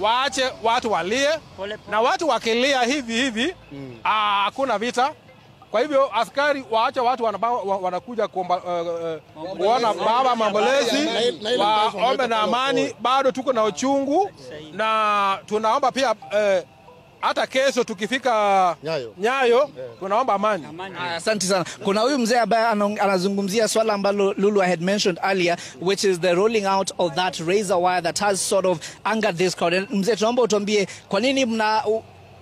Waache watu walie, na watu wakilia hivi hivi hakuna vita. Kwa hivyo askari waache watu wanakuja kuona baba mambolezi, waombe na amani. Bado tuko na uchungu na tunaomba pia hata kesho tukifika Nyayo tunaomba amani. Asante sana. Kuna huyu mzee ambaye anazungumzia swala ambalo Lulu I had mentioned earlier, which is the rolling out of that razor wire that has sort of angered this crowd. Mzee, tunaomba utuambie kwa nini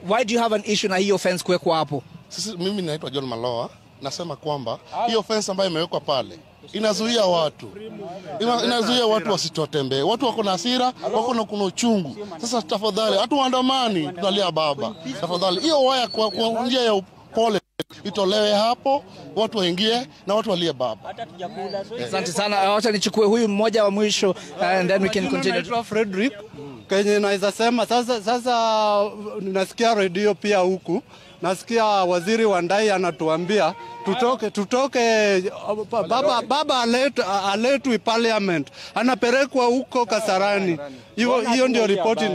why do you have an issue na hiyo fence kuwekwa hapo? Sisi, mimi naitwa John Maloa, nasema kwamba hiyo fence ambayo imewekwa pale inazuia watu. Inazuia watu wasitotembee. Watu wako na hasira, wako na kuna uchungu. Sasa tafadhali, hatuandamani, tunalia baba. Tafadhali hiyo waya kwa njia ya upole itolewe hapo, watu waingie na watu walie baba. Asante sana. Wacha nichukue huyu mmoja wa mwisho and then we can continue. Naitwa Frederick. Kenye naweza sema sasa nasikia redio pia huku. Nasikia waziri Wandayi anatuambia tutoke baba aletwe parliament, anapelekwa huko Kasarani. Hiyo ndio ripoti,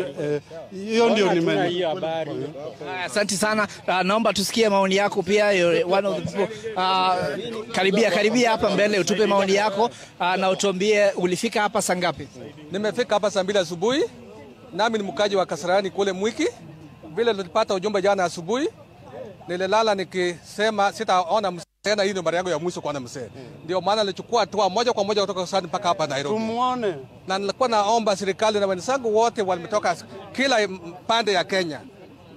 hiyo ndio nimeni. Asante sana. Naomba tusikie maoni yako pia, one of the people. Karibia hapa mbele utupe maoni yako na utuambie ulifika hapa saa ngapi? Nimefika hapa saa 2 asubuhi. Nami ni mkaji wa Kasarani kule Mwiki. Vile nilipata ujumbe jana asubuhi, nililala nikisema sitaona mzee tena, hii ndio mara yangu ya mwisho kuona mzee. Ndio maana nilichukua hatua moja kwa moja kutoka Kasarani mpaka hapa Nairobi. Tumuone. Na nilikuwa naomba serikali na wenzangu wote walimetoka kila pande ya Kenya,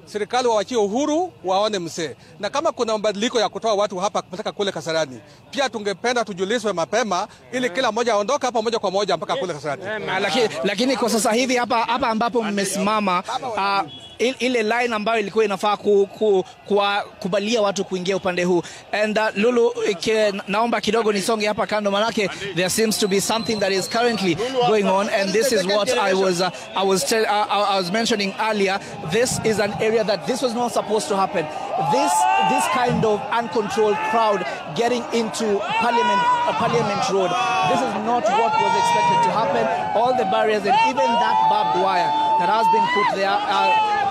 serikali waachie uhuru waone mzee. Na kama kuna mabadiliko ya kutoa watu hapa kupeleka kule Kasarani, pia tungependa tujulishwe mapema ili kila mmoja aondoke hapa moja kwa moja mpaka kule Kasarani. Lakini kwa sasa hivi hapa ambapo mmesimama, ile line ambayo ilikuwa inafaa kubalia watu kuingia upande huu. And Lulu, naomba kidogo nisonge hapa kando, manake there seems to be something that is currently going on, and this is what I was mentioning earlier. This is an area that this was not supposed to happen. This kind of uncontrolled crowd getting into Parliament Road. This is not what was expected to happen. All the barriers and even that barbed wire that has been put there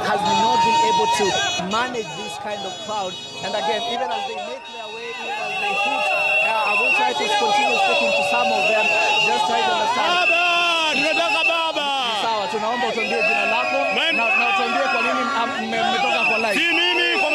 has not been able to manage this kind of crowd. And again, even as they make their way, even as they put, I will try to continue speaking to some of them, just try to understand. Baba, sawa, tunaomba utuambie jina lako na utuambie kwa nini mmetoka kwa live. Si mimi kwa